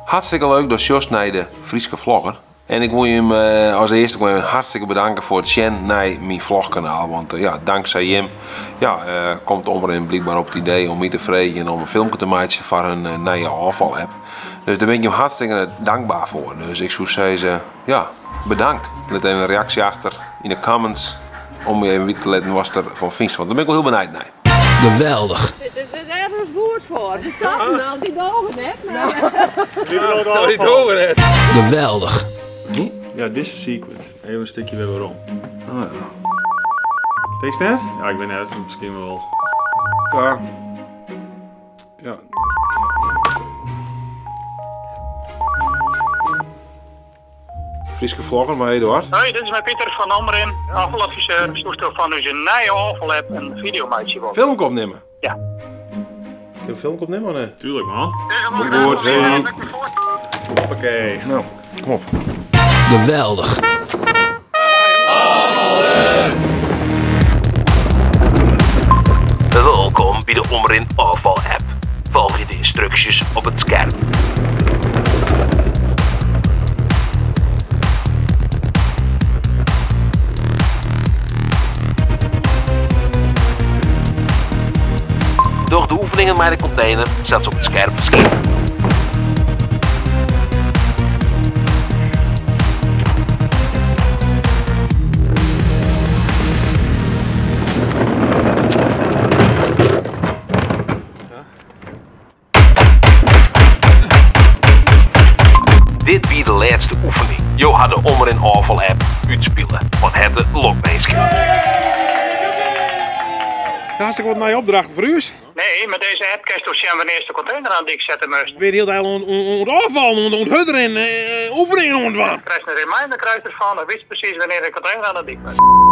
Hartstikke leuk dat sjochst nei de Fryske Vlogger. En ik wol jim as earste wol even hartstikke bedanken foar it sjen nei myn vlogkanaal. Want ja, dankzij jim ja, komt Omrin blykber op it idee om my te freegjen om in filmke te meitsjen foar in nije ôffal-app. Dus dêr bin ik jim hartstikke dankber foar. Dus ik soe sizze, ja, bedankt. Lit even in reaksje achter yn de comments om my even witte te litten watst der fan fynst. Want dêr bin ik wol hiel benijd nei. Geweldich. Dit is ergens goed foar. De katten al, dy doge net. No, dy doge net. Geweldich. Ja, dizze sequence. Even in stikje wer werom. Oh ja. Tinkst net? Ja, ik wit net, miskien wol. Ja. Ja. Fryske Vlogger mei Eduard. Hoi, dit is mei Pieter fan Omrin, ôffaladviseur. Soesto fan ús nije ôffalapp in fideo meitsje wolle? Filmke opnimme? Ja. Kin we filmke opnimme of net? Tuurlijk man. Goed, hey. Hoppakee. Nou, kom op. Geweldich. Wolkom by de Omrin Ôffal App. Folgje de ynstruksjes op it skerm. Doch de oefeningen mei de kontener sa't se op it skerm ferskine. Dit wie de lêste oefening. Jo ha de Omrin Ôffal App útspile. Fan herte lokwinske. Hast ek wat nije opdrachten foar ús? Nee, mei dizze app kinsto sjen wannear'tst de kontener oan 'e dyk sette moatst. Binne hiel dei oan it ôffallen, oan it hurdrinnen, oefeningen oan it dwaan. Krijst in reminder krijst derfan, dan witst presys wannear't de kontener oan 'e dyk moat.